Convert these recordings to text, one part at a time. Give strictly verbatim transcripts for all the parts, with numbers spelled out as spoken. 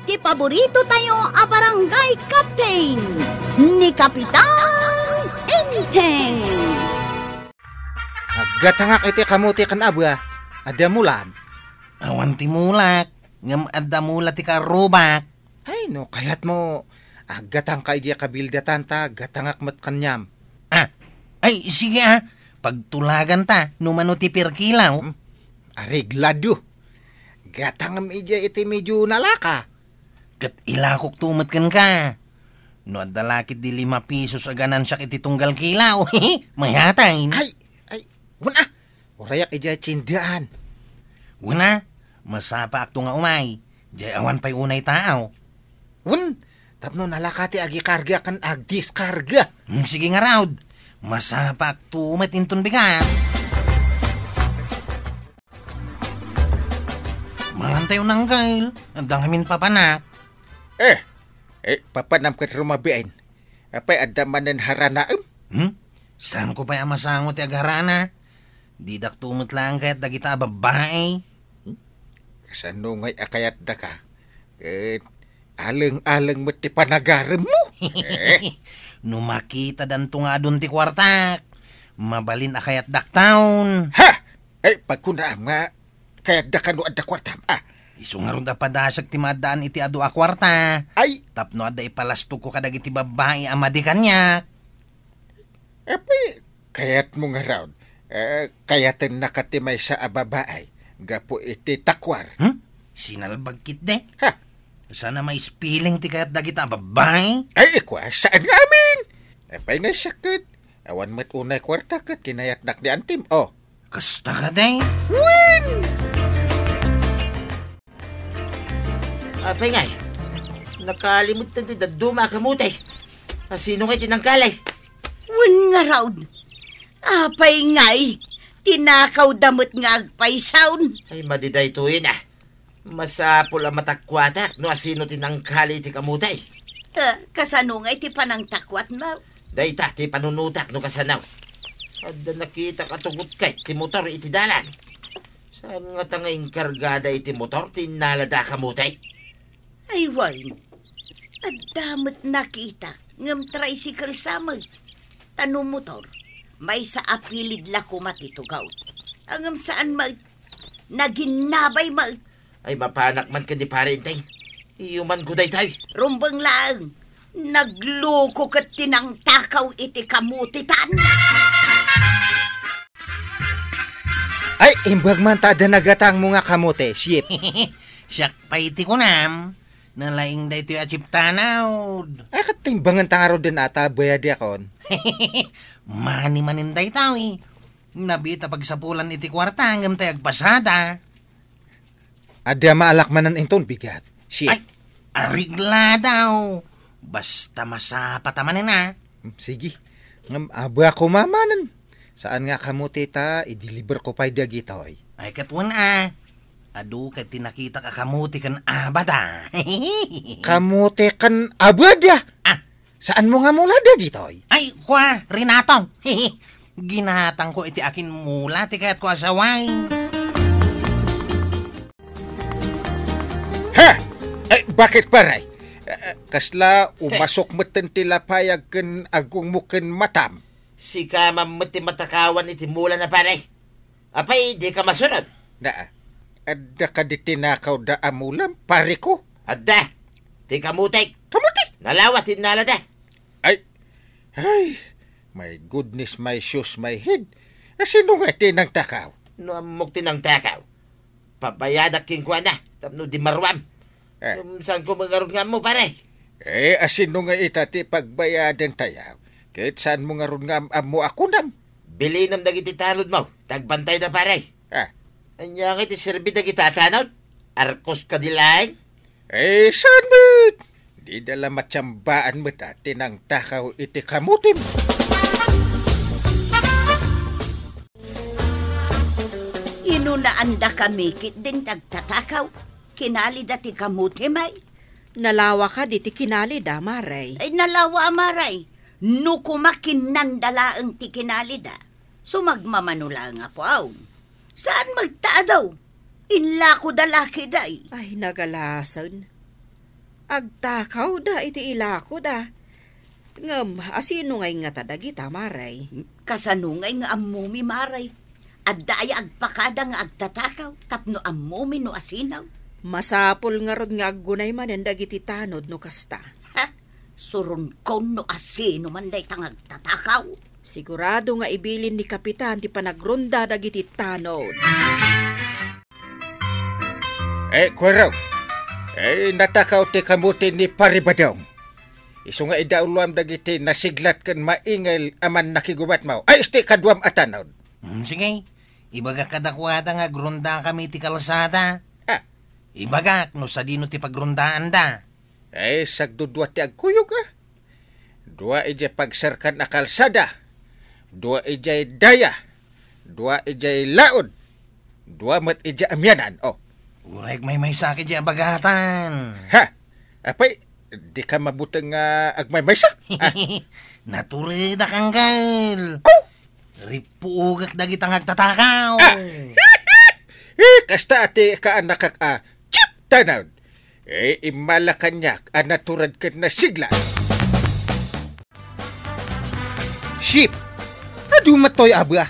ti paborito tayo a barangay captain, ni Kapitan Enteng. Aggatangak iti kamuti ken abua, adda mulad. Awan ti mulak, ngem adda mula ti karrubak. Ay, no kayatmo, aggatangka idiay kabildatan ta aggatangak met kaniam. Ah, ay, sige, ah. Pagtulagan ta, no mano ti pirkilaw. Hmm? Areglado. Gatangem idiay iti medyo nalaka. Ket ilakok to met kenka. No adda la ketdi lima pesos a ganansiak iti tunggal kilaw, mayatay. Ay, ay, wen a. Urayak idiay tiendaan. Wen a, masapaakto nga umay. Diay awan pay unay tao. Wen, tapno nalaka ti agikarga ken agdiskarga. Hmm, sige ngarud. Masapaakto met inton bigat. Mangan tayo, Nanggail. Adda ngamin papanak. Eh, eh, papanam ket rumabiin. Apay, adda manen haranaem? Hmm? Saanko pay a masango ti agharana? Didak to met laeng kayat dagita a babbai. Hmm? Kasano ngay a kayatdaka? Ket aleng-aleng met ti panagaremmo? Eh? No makitadanto nga adun ti kuartak, mabalin a kayatdak taon. Ha! Ay, pagkunaam nga, kayatda kano adda kuartam, ah. Isu ngarud a padasek ti maaddaan iti adu a kuarta. Ay! Tapno adda ipalastogko kadagiti babbai a madi kaniak. Apay, kayatmo ngarud, eh, kayatennaka ti maysa a babai gapu iti takuar. Hmm? Sinalbag ketdi? Ha? Saan a maispiling ti kayat dagita a babbai? Ay, ikua, saan nga amin? Apay nga siak ket, awan met unay kuarta ket kinayatnak ni antim, oh. Kasta kadi? Wen! Apay ngay, nakalimut ti dadduma a kamuti. Asino ngay tinangkali? Wen ngarud. Apay ngay, tinakawda met nga agpaysaon. Ay, madi daytoyen a. Masapul a matakuatak no asino ti nangkali iti kamuti. Ah, kasano ngay ti panangtakuatmo? Dayta ti panunotak no kasano. Adda nakitak a tugotkay ti motor iti dalan. Saan ngata nga inkargada iti motor ti innalada a kamuti? Ay, wen. Adda met nakitak, ngem tricycle sa met. Ta no motor, maysa a pilid la koma ti tugaw. Ngem saan met, naginnabay met. Ay, mapanak man ken ni Pare Enteng. Iyumanko daytoy. Rumbeng laeng. Nagloko ket ti nangtakaw iti kamutitan. Ay, imbag man ta adda nagatangmo nga kamote, Sip. Siak pay ti kunam, nalaing daytoy a chiptanaw. Ay, ket timbangan ta ngaruden ata, bayadiakon. Mani manen daytoy. Nabiit a pagsapulan iti kuarta, ngem tay agpasada. Adda maalak manen inton bigat. Shit. Ay, aregladaw. Basta masapa ta manen, a. Hmm, sige. Ngem, abuak koma manen. Saan nga kamote ta, i-deliver ko pay dagitoy. Ay, ket wen, a. Adu ket ti nakitak a kamote ken abada. Kamote ken abada? Ah, Saanmo nga mula dagitoy? Ay, kua, Renato. Ginatangko iti akin mula ti kayatko a saway. Ha! Ay, bakit, pare? Eh, kasla umasok metten ti lapayag ken agungmo ken matam. Sika man met ti matakawan iti mula na, pare. Apay, dika masunod? Na, adda kadi tinakawda a mulam, pare ko? Adda. Ti kamutek. Kamutek? Nalawa ti innalada. Ay, ay, my goodness, my shoes, my head. Asino nga ti nangtakaw? No ammok ti nangtakaw, pabayadak kenkuana, tapno di maruam. Eh. Ngem saanko met ngarud nga ammo, pare? Eh, asino nga ita ti pagbayadan tayaw? Ket saanmo ngarud nga am-ammo a kunam? Bilinem dagiti tanodmo, ta agbantayda, pare. Ah. Ania nga iti serbi dagiti tanod? Arkos kadi laeng? Eh, saan met? Dida la matiambaan met a ti nangtakaw iti kamutim. Inunaandakami ketdin ti agtatakaw. Kinalida ti kamutim ay. Nalawa kadi ti kinalida, Mare? Ay, nalawa, Mare. No koma kinnanda laeng ti kinalida, sumagmamano laeng a puaw. Saan met ta adu? Inlakoda la ketdi. Ay, nagalasen. Agtakawda iti ilakoda. Ngem asino ngay ngata dagita, Mare? Kasano ngay nga ammomi, Mare? Adda aya agpakada nga agtatakaw tapno ammomi no asino? Masapul ngarud nga aggunay manen dagiti tanod no kasta. Ha? Suronkon no asino man dayta nga agtatakaw? Sigurado nga ibilin ni Kapitan ti panagronda dagiti tanod. Eh, Kuwero. Eh, natakaw ti kamuti ni Pari Badong. Isu nga idauloam dagiti nasiglat ken maingel a mannakigumatmaw. Ay, isti kaduam a tanod. Hmm, sige. Ibagak kadakuada nga agrondakami ti kalsada. Ah. Ibagak no sadino ti pagrondaanda. Eh, sagdudua ti agkuyog, ah. Dua idiay pagserkan a kalsada, dua idiay daya, dua idiay laod, dua met idiay amianan. Oh. Uray agmaymaysak idiay abagatan. Ha? Apay, di ka mabuteng nga agmaymaysa? Ah. Naturedak, angkel. Oh! Rippuogak dagita nga agtatakaw. Ah! Eh, kasta ti kaanakak a chip tanod. Eh, immala kaniak a natured ket nasigla. Ship! Adu met toy abua.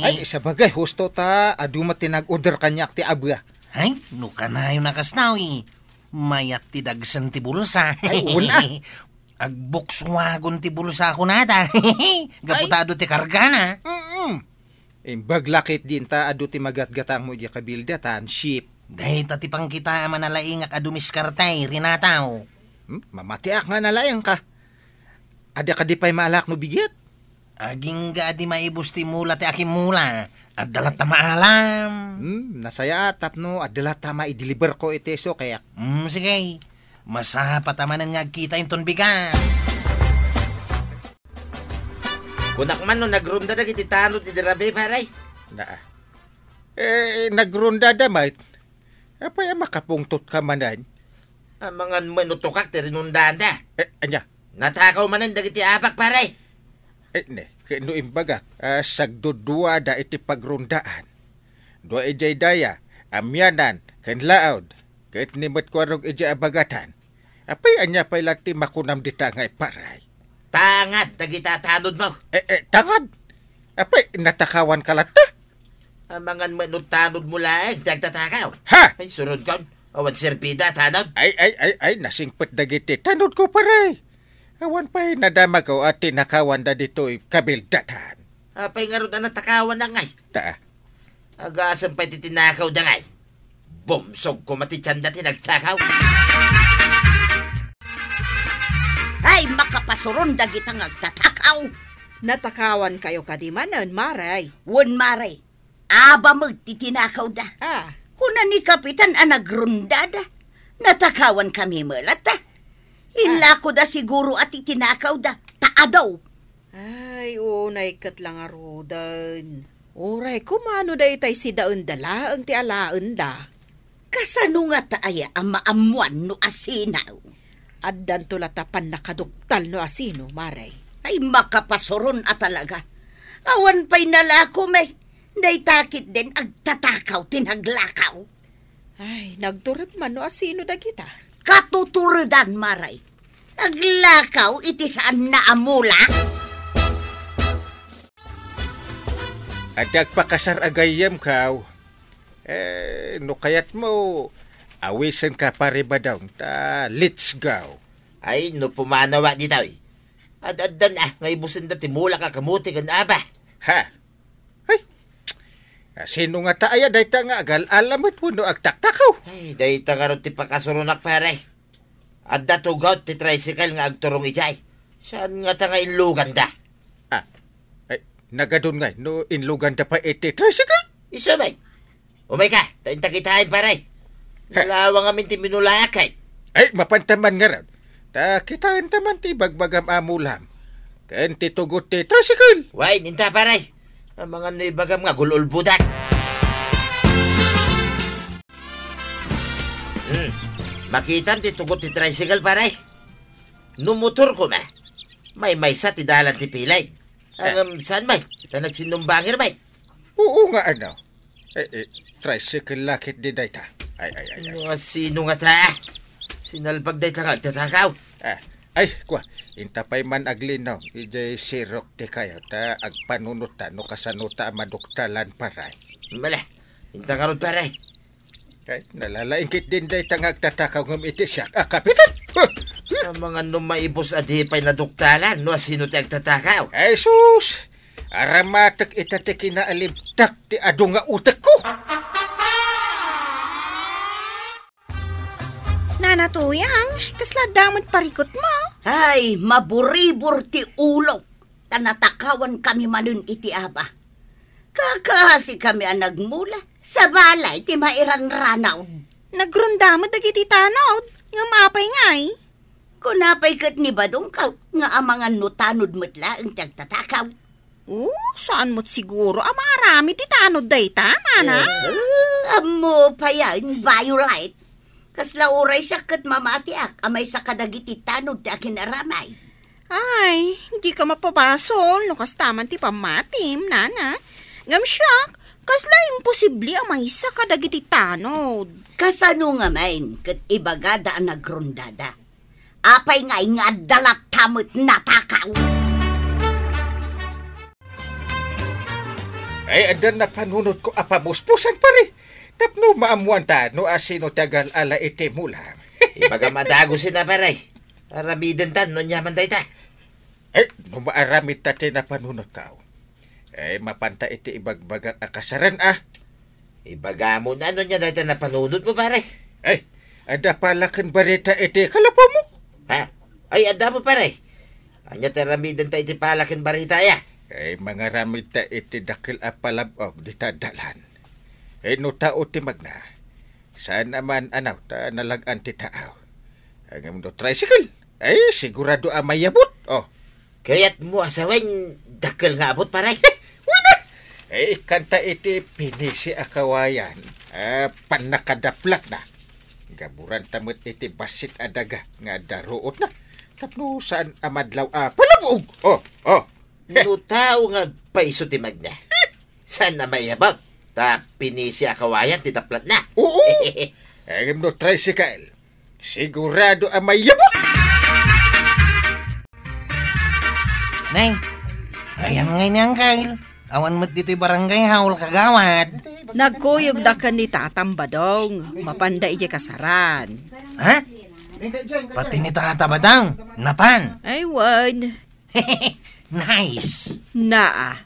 Ay, sabagay, husto ta adu met ti nag-order kaniak ti abua. Ay, no kanayon a kasta, eh. Mayat ti dagsen ti bulsa. Ay, una. Ag-Volkswagen ti bulsa kunada. Gapu ta adu ti kargana. Mm-mm. Imbag la ket dinta adu ti magatgatangmo idiay kabildatan, Ship. Dayta ti pangkitaem a nalaingak a dumiskarte, Renato. Hmm? Mamatiak nga nalaingka. Adda kadi pay maalak no bigat? Agingga a di maibus ti mula ti akimmula. Adda latta maalam. Hmm, nasayaat tapno adda latta maideliverko iti sukek. Hmm, sige. Masapata manen nga agkita inton bigat. Kunak man no nagronda dagiti tanod idi rabii, pare. Naa. Eh, nagrondada met. Apay a makapungtotka manen? Amangan met no tukak ti rinondaanda. Eh, ania? Natakaw manen dagiti abak, pare. Eh, ne, ket no imbagak, ah, sagduduada iti pagrondaan. Dua idiay daya, amianan, ken laod. Ket ni met kuarog idiay abagatan. Apay, ania pay la ti makunam dita nga iparay? Tangad dagita tanodmo. Eh, eh, tangad? Apay, natakawanka latta? Amangan met no tanodmo laeng ti agtatakaw. Ha? Ay, suronkon. Awan serbida, tanod. Ay, ay, ay, ay, nasingpet dagiti tanodko, pare. Awan pay nadamagko a tinakawanda ditoy kabildatan. Apay ngarud a natakawan ngay? Taa. Agasem pay ti tinakawda ngay. Bumsog koma ti tianda ti nagtakaw. Ay, makapasuron dagita nga agtatakaw. Natakawankayo kadi manen, Mare? Wen, Mare. Aba met ti tinakawda. Ah. Kuna ni Kapitan a nagrondada. Natakawankami met latta. Ah. Inlakoda siguro a ti tinakawda. Ta adu. Ay, unay ket la ngaruden. Uray koma no daytay sidaenda laeng ti alaenda. Kasano ngata aya a maammuan no asino? Addanto latta pannakaduktal no asino, Mare. Ay, makapasuron a talaga. Awan pay nalakom, eh. Dayta ketdin agtatakaw ti naglakaw. Ay, nagtured man no asino dagita? Katuturedan, Mare. Naglakaw iti saanna a mula? Adda agpakasar a gayyemko. Eh, no kayatmo, awisenka, Pare Badong, ta let's go. Ay, no pumanaw ditoy. Ad-addan a, nga ibusenda ti mulak a kamuti ken aba. Ha? Ay, sino ngata aya dayta nga agal-ala met wenno agtaktakaw? Ay, dayta ngarud ti pakasuronak, pare. Adda tugot ti tricycle nga agturong idiay. Saan ngata nga inluganda? Ah, ay, nagadun ngay no inluganda pay iti tricycle? Isu met. Umayka, ta inta kitaen, pare. He. Nalawang amin ti minulaak, eh. Ay, mapanta man ngarud. Ta kitaenta man ti ibagbagam a mulam. Ken ti tugot ti tricycle. Wen, inta, pare. Amangan no ibagam nga agul-ulbodak. Hmm. Makitam ti tugot ti tricycle, pare. No motor koma, maymaysa ti dalan ti pileg. Eh. Ngem saan met, ta nagsinumbangir met. Oo nga, ano? Eh, eh, tricycle la ketdi dayta. Ay, ay, ay, ay. Asino ngata? Sinalbag dayta nga agtatakaw. Ah, ay, kua, inta pay man aglinaw, idiay sirok ti kayo, ta agpanunot ta no kasano ta a maduktalan, paray. Mala, inta ngarud, paray. Ay, nalalaing ketdin dayta nga agtatakaw ngem iti siak a kapitan. Huh! Amangan no maibus a di pay naduktalan no asino ti agtatakaw. Ay, sus! Aramatek ita ti kinaalibtak ti adu nga utekko. Nana Tuyang, kasla adda met parikutmo? Ay, maburibur ti ulok, ta natakawan kami manen iti aba. Kakaasi kami a nagmula, sabali ti mairanranaw. Nagronda met dagiti tanod, ngem apay ngay? Kuna pay ket ni Badong ka, nga amangan no tanod met laeng ti agtatakaw. Oh, saan met siguro a maaramid ti tanod dayta, nana? Eh, ammo payen, Violet. Kasla uray siak ket mamatiak a maysa kadagiti tanod ti akinaramay. Ay, dika mapabasol no kasta man ti pammatim, nana. Ngem siak, kasla imposible a maysa kadagiti tanod. Kasano ngamin ket ibagada a nagrondada? Apay ngay nga adda latta met natakaw? Ay, adda napanunotko a pamuspusan, pare. Tapno maammuanta no asino ti agal-ala iti mula. Ibagam a dagusen a, pare. Aramidenta no ania man dayta. Ay, no maaramidta ti napanunotko. Ay, mapanta iti ibagbagak a kasaran, ah. Ibagam no ania dayta napanunotmo, pare. Ay, adda pala ken barita iti kalapawmo? Ha? Ay, adda mo, pare. Ania ti aramidenta iti pala ken barita, ya? Ay, mangaramidta iti dakkel a palab-og dita dalan. Ay, no tao ti magna, saan a man-anaw ta nalag-an ti taaw. Ngem no tricycle, ay, sigurado a mayabut. Oh. Kayatmo a sawen, dakkel nga abut, pare? Wen a! Eh, ikkanta iti pinisi a kawayan, ah, pannakadaplatna. Gaburanta met iti bassit a daga nga adda ruotna. Tapno saan a madlaw a palabog. Oh, oh. No tao nga agpaiso ti magna, saan a mayabut? Ta pinisi a kawayan ti daplatna. Oo. Ngem no tricycle, sigurado a mayabut. Nay, ayan ngay ni Angkel. Awan met ditoy barangay hall, kagawad. Nagkuyogda ken ni Tatam Badong. Mapanda idiay kasaran. Ha? Pati ni Tata Badong, napan? Ay, wen. Nice. Naa.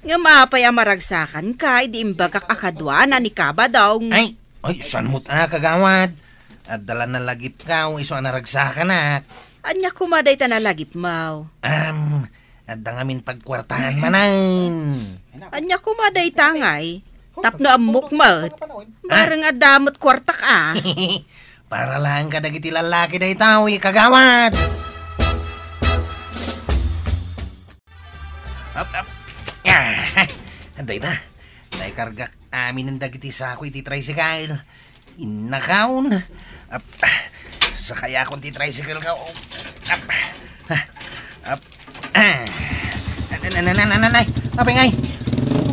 Ngem apay a maragsakanka idi imbagak a kaduana ni Kabadong? Ay, ay, saan met a, kagawad? Adda la nalagipko, isu a naragsakanak. Ania koma dayta nalagipmo? Am, adda ngamin pagkuartaan manen. Ania koma dayta ngay? Tapno ammok met. Bareng adda met kuartak a. Para laeng kadagiti lallaki daytoy, kagawad. Ap, ap. Ah, dayta. Naikargak aminen dagiti sako iti tricycle. Innakaon. Ap, sakayakon ti tricycle ko. Ap, ap. Ah. Nanay, apay ngay?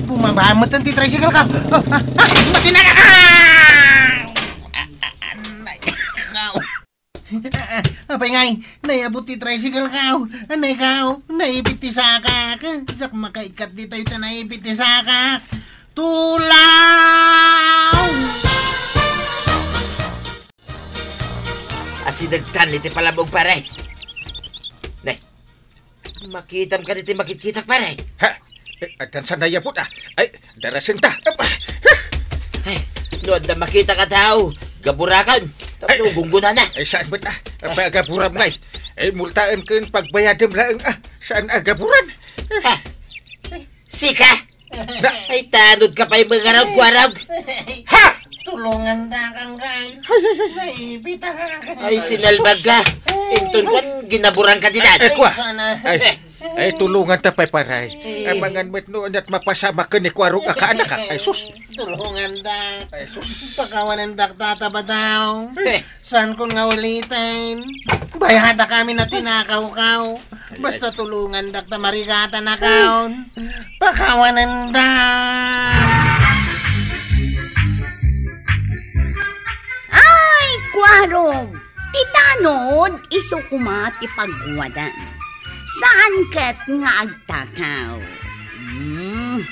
Bumaba met ti tricycle ko. Ah, ah, ah, matinag-, ah! Ah, ah, ah, nay, ikaw. Ah, ah, apay ngay? Nayabut ti tricycle ko. Anay ko. Naipit ti sakak. Diak makaikkat ditoy ta naipit ti sakak. Tulaw! Asidegtan iti palabog, pare. Nay, makitam kadi ti makitkitak, pare? Ha? Eh, addan sa nayabut, ah. Ay, darasenta. Ay, no adda makita a tao, gaburakon. Tapno ay, gunggunana. Ay, saan met, ah? Pagaburam ngay. Ay, multaen ken pagbayadem laeng, ah. Saan a gaburan? Ha? Sika? Ay, tanod ka pay mangarag-kuarag. Ha? Tulongan ta, Kangkay. Ay, ay, ay. Naipit ka. Ay, sinalbag ka. Inton kuan, ginaburan ka dinan. Eh, kua. Ay, sana. Ay, ay, tulongan ta pay, paray. Eh. Amangan met no, aniat mapasamak ken ni Kuarog a kaanak, ah. Ay, sus. Tulongan ta. Ay, sus. Pakawanen dak, Tata Badong. Eh. Saan kon nga uliten? Bayadak amin a tinakaw kaw. Basta tulongan dak ta marigatan a kaon. Pakawanen dak. Ay, kua arog ti tanod isu koma ti pagwadan. Saan ket nga agtakaw. Mhm.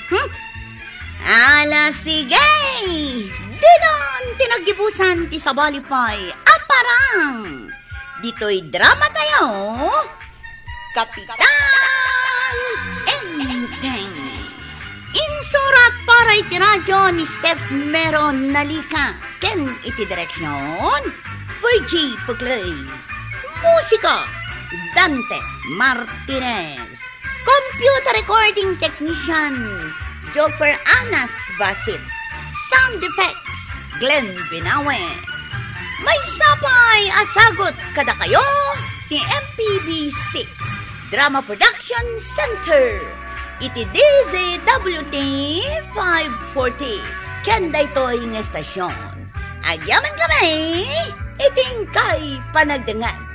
Ala, sige! Didon ti naggibusan ti sabali pay a parang. Ditoy drama tayo, Kapitan Enteng. Insurat para iti radyo ni Steph Meron Nalica ken iti direksyon, Virgie Pugley. Musika, Dante Martinez. Computer recording technician, Joffer Anas Basit. Sound effects, Glenn Binawe. Maysa pay a sagut kadakayo ti M P B C Drama Production Center iti D Z W T five forty ken daytoy nga estasyon. Agyamankami iti inkay panagdengngeg.